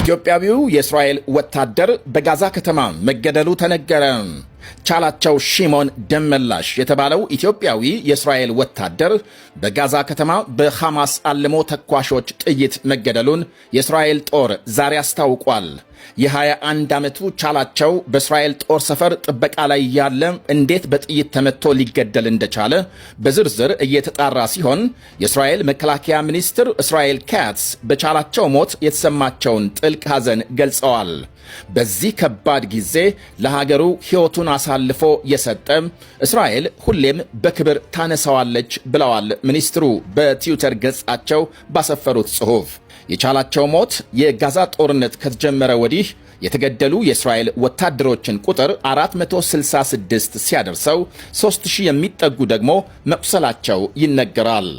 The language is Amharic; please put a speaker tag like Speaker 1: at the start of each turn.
Speaker 1: ኢትዮጵያዊው የእስራኤል ወታደር በጋዛ ከተማ መገደሉ ተነገረ። ቻላቸው ሺሞን ደመላሽ የተባለው ኢትዮጵያዊ የእስራኤል ወታደር በጋዛ ከተማ በሐማስ አልሞ ተኳሾች ጥይት መገደሉን የእስራኤል ጦር ዛሬ አስታውቋል። የ21 ዓመቱ ቻላቸው በእስራኤል ጦር ሰፈር ጥበቃ ላይ ያለ እንዴት በጥይት ተመትቶ ሊገደል እንደቻለ በዝርዝር እየተጣራ ሲሆን፣ የእስራኤል መከላከያ ሚኒስትር እስራኤል ካትስ በቻላቸው ሞት የተሰማቸውን ጥልቅ ሐዘን ገልጸዋል። በዚህ ከባድ ጊዜ ለሀገሩ ሕይወቱን አሳልፎ የሰጠ እስራኤል ሁሌም በክብር ታነሳዋለች ብለዋል ሚኒስትሩ በትዊተር ገጻቸው ባሰፈሩት ጽሑፍ። የቻላቸው ሞት የጋዛ ጦርነት ከተጀመረ ወዲህ የተገደሉ የእስራኤል ወታደሮችን ቁጥር 466 ሲያደርሰው፣ 3000 የሚጠጉ ደግሞ መቁሰላቸው ይነገራል።